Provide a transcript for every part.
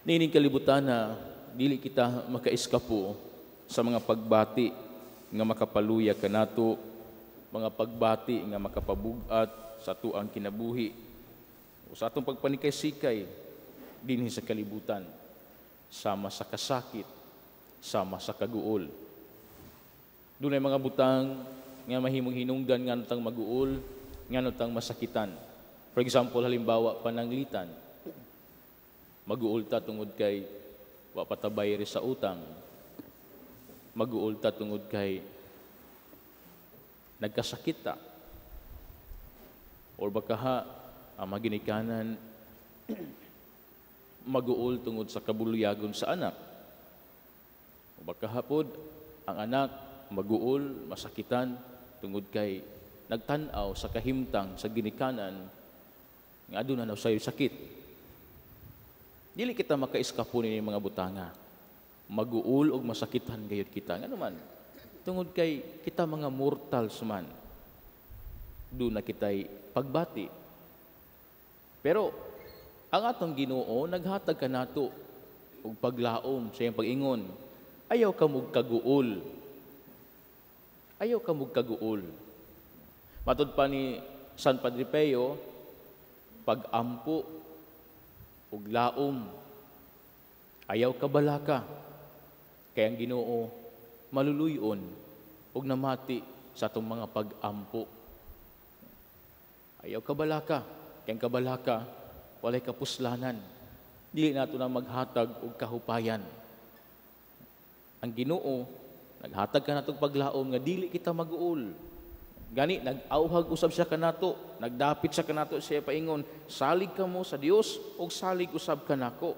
Niining kalibutan na dili kita makaiskapo sa mga pagbati nga makapaluya kanato, mga pagbati nga makapabug-at sa atuang kinabuhi o sa atong pagpanikay-sikay dinhi sa kalibutan, sama sa kasakit, sama sa kaguol. Dunay mga butang nga mahimong hinungdan nga tang maguol, nga tang masakitan. For example, halimbawa, pananglitan. Maguol ta tungod kay wa pa ta bayri sa utang. Maguol ta tungod kay nagkasakit ta. Or baka ha, ang maginikanan maguol tungod sa kabulyagon sa anak. O baka hapod, ang anak maguol, masakitan tungod kay nagtan-aw sa kahimtang sa ginikanan nga aduna na sayo sakit. Dili kita makaiskapo ni mga butanga. Maguol og masakitan gayud kita. Ngano man? Tungod kay kita mga mortals man. Duna kita'y pagbati. Pero ang atong Ginoo naghatag kanato og paglaom sa iyang pag-ingon. Ayaw ka mog kaguol. Ayaw ka mog kaguol. Matud pa ni San Padre Pio, pag-ampo ug laom, ayaw ka balaka, kay ang Ginoo maluluyon ug namati sa atong mga pag-ampo. Ayaw ka balaka, kay ang kabalaka walay kapuslanan. Dili nato na maghatag og kahupayan. Ang Ginoo naghatag kanatong paglaom nga dili kita maguol. Gani nag-awhag usab siya kanato, nagdapit siya kanato siya paingon, salig kamo sa Dios ug salig usab kanako.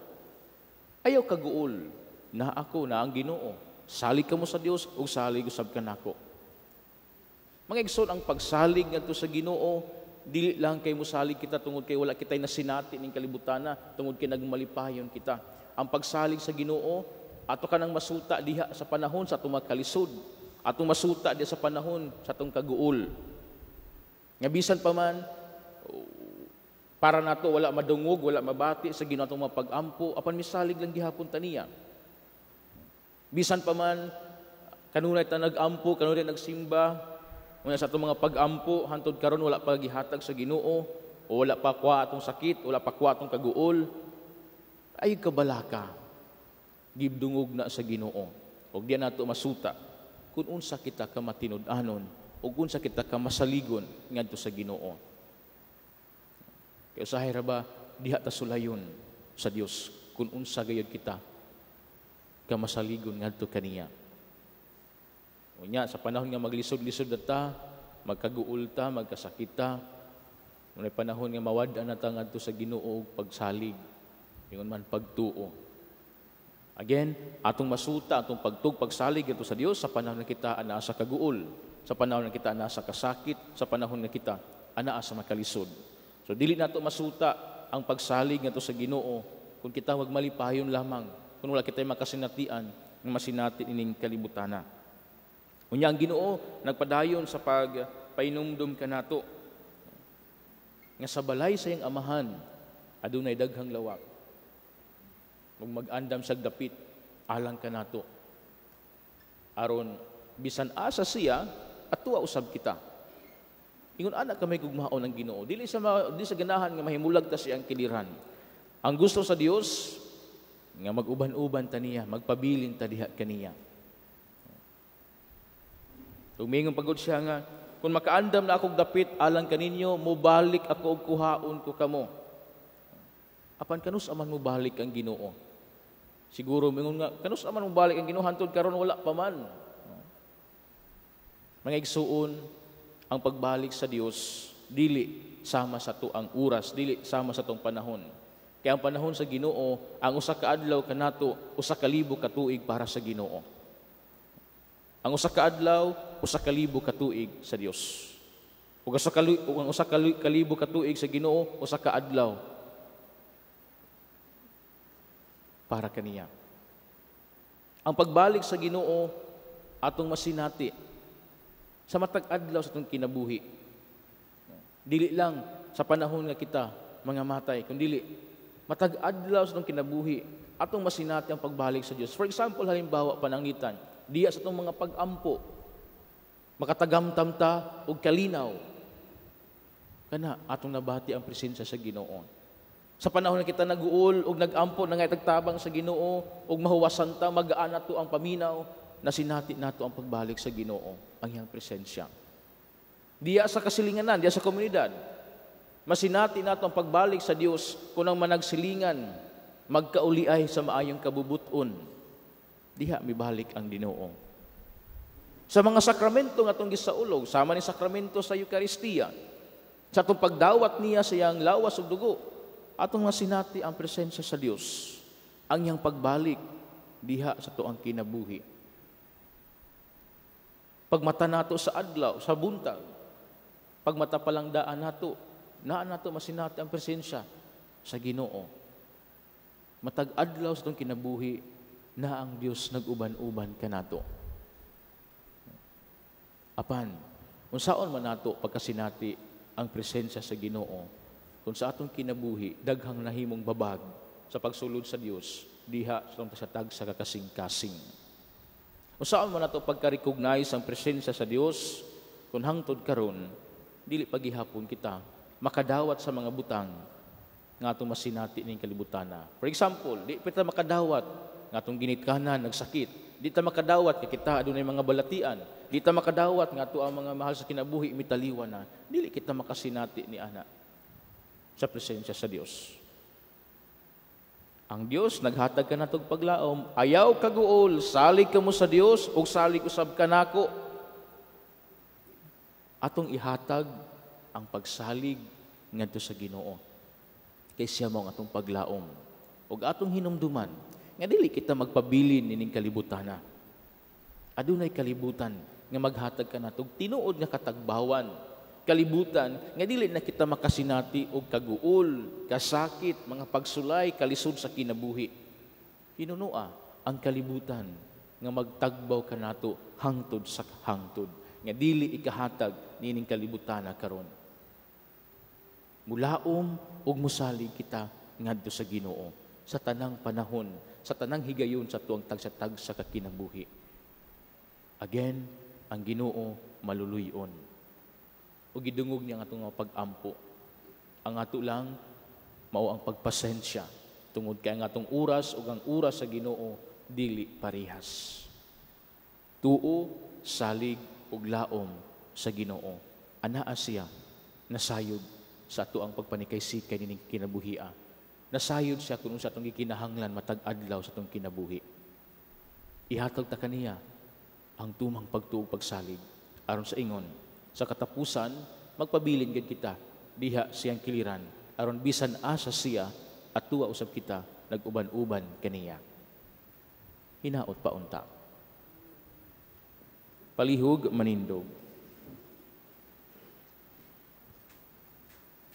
Ayaw kaguol, na ako na ang Ginoo. Salig kamo sa Dios ug salig usab kanako. Mga igsoon, ang pagsalig ngadto sa Ginoo dili lang kay mosalig kita tungod kay wala kitay nasinati ning kalibutana, tungod kay nagmalipayon kita. Ang pagsalig sa Ginoo ato kanang masuta diha sa panahon sa atong makalisod, atong masuta diha sa panahon sa atong kaguol. Nga bisan pa man para nato wala madungog, wala mabati sa Ginoo atong mapag-ampo, apan misalig lang gihapon ta niya. Bisan pa man kanunay ta nag-ampo, kanunay nagsimba, una sa atong mga pag-ampo hantod karon wala pa gihatag sa Ginoo, o wala pa kuha atong sakit, wala pa kuha atong kaguol, ay kabalaka, gibdungog na sa Ginoo. Og diya nato masuta kung unsa kita ka matinud-anon o kung unsa kita ka masaligon ngadto sa Ginoo. Kay usahay ra ba diha ta sulayon sa Dios kung unsa gayud kita ka masaligon ngadto kaniya. Unya sa panahon nga maglisod-lisod na ta, magkaguol ta, magkasakit ta, unay panahon nga mawad-an na ta ngadto sa Ginoo og pagsalig, ingon man pagtuo. Again, atong masuta, atong pagtug, pagsalig ngadto sa Dios sa panahon nga kita anaa sa kaguol, sa panahon nga kita anaa sa kasakit, sa panahon nga kita anaa sa makalisod. So dili nato masuta ang pagsalig ngadto sa Ginoo kung kita magmalipayon lamang, kung wala kita'y makasinatian nga masinati ining kalibutana. Unya ang Ginoo nagpadayon sa pagpainumdum kanato nga sa balay sa iyang amahan adunay daghang lawak. Ug mag-andam sa dapit alang kanato. Aron bisan asa siya atua usab kita. Ingon ana kami gugmaon ang Ginoo. Dili sa ganahan nga mahimulag ta siyang kiliran. Ang gusto sa Dios nga mag-uban-uban ta niya, magpabilin ta diha kaniya. Tumingon pagod siya nga kung makaandam na akong dapit alang kaninyo, mobalik ako og kuhaon ko kamo. Apan kanus aman mobalik ang Ginoo? Siguro mingon nga kanus aman mobalik ang Ginoo hantod karon wala pa man. Mga igsuon, ang pagbalik sa Dios dili sama sa tuang oras, dili sama sa tong panahon. Kaya ang panahon sa Ginoo, ang usa ka adlaw kanato, 1,000 ka tuig para sa Ginoo. Ang usa ka adlaw, 1,000 ka tuig sa Dios. Ug ang 1,000 ka tuig sa Ginoo, usa ka adlaw para kaniya. Ang pagbalik sa Ginoo atong masinati sa matag adlaw sa atong kinabuhi. Dili lang sa panahon nga kita mga matay, kun dili matag adlaw sa atong kinabuhi atong masinati ang pagbalik sa Dios. For example, halimbawa pananglitan, diya sa atong mga pag-ampo, makatagamtam ta og kalinaw. Kana atong nabati ang presensya sa Ginoo. Sa panahon na kita nag-uol og nag-ampo nangaytag tabang sa Ginoo ug mahuwasan ta, magaan nato ang paminaw, nasinati nato ang pagbalik sa Ginoo, ang iyang presensya. Diya sa kasilinganan, diya sa komunidad, masinati nato ang pagbalik sa Dios kung ang managsilingan magkauliay sa maayong kabubuton. Diha mibalik ang Ginoo. Sa mga sakramento nga atong gisaulog, sama ni sakramento sa Eukaristiya, sa atong pagdawat niya sa iyang lawas ug dugo, atong masinati ang presensya sa Dios, ang iyang pagbalik diha sa tuang kinabuhi. Pagmata nato sa adlaw, sa buntag, pagmata pa lang daan nato, naa nato masinati ang presensya sa Ginoo. Matag adlaw sa atong kinabuhi, na ang Dios nag-uban-uban kanato. Apan, unsaon man nato pagkasinati ang presensya sa Ginoo, kung sa atong kinabuhi daghang nahimong babag sa pagsulod sa Dios diha sa atong tag sa kakasing-kasing. Unsaon man nato pagka-recognize ang presensya sa Dios kung hangtod karon dili pagihapon kita makadawat sa mga butang nga atong masinati ning kalibutana. For example, di pa ta makadawat nga atong ginikanan nagsakit, di ta makadawat kay kita adunay mga balatian, di ta makadawat nga ato ang mga mahal sa kinabuhi mitaliwan na, dili kita makasinati ni ana sa presensya sa Dios. Ang Dios naghatag kanatog paglaom, ayaw kaguol, salig kamo sa Dios ug salig usab kanako. Atong ihatag ang pagsalig ngadto sa Ginoo. Kay siya mao ang atong paglaom. Ug atong hinumduman nga dili kita magpabilin nining kalibutana. Adunay kalibutan nga maghatag kanatog tinuod nga katagbawan. Kalibutan nga dili na kita makasinati og kaguol, kasakit, mga pagsulay, kalisod sa kinabuhi. Hinunua ang kalibutan nga magtagbaw kanato hangtod sa hangtod, nga dili ikahatag nining kalibutana karon. Mulaom ug musalig kita ngadto sa Ginoo sa tanang panahon, sa tanang higayon sa tuang tagsa-tagsa ka kinabuhi. Again, ang Ginoo maluluy-on. O gidungog niya ang atong mga pag-ampo. Ang ato lang mao ang pagpasensya tungod kay ang atong oras ug ang oras sa Ginoo dili parehas. Tuo, salig ug laom sa Ginoo. Anaa siya nasayod sa ato ang pagpanikay-sikay nining kinabuhia. Nasayod siya kung sa atong gikinahanglan matag adlaw sa atong kinabuhi. Ihatag ta kaniya ang tumang pagtuo, pagsalig aron sa ingon sa katapusan magpabilin gid kita diha siyang kiliran aron bisan asa siya at tuwa usab kita nag-uban-uban kaniya. Hinaot pa unta. Palihog manindog.